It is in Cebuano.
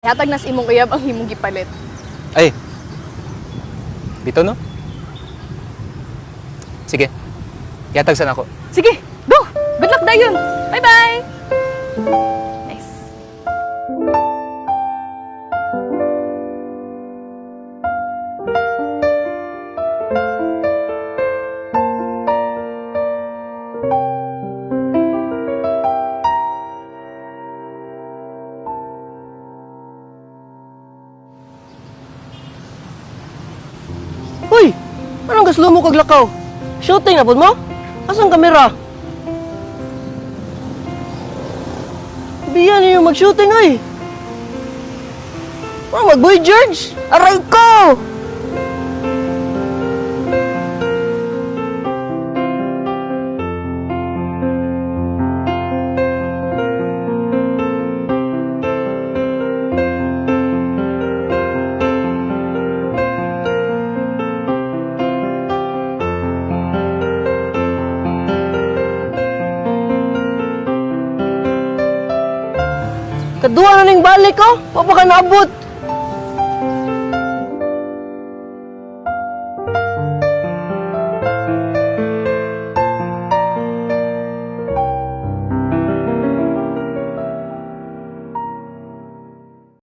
Hatag nas imong uyab ang himong gipalit. Ay! Dito, no? Sige. Yatag sana ako. Sige, go! Good luck dayon. Bye-bye. Nice. Uy! Anong gaslo mo kag lakaw? Shooting na pud mo? Asang kamera? Biyan niyo mag-shooting ay. Parang mag-boy George! Aray ko! Kaduha na ning balik ko. Wa pa ka naabot.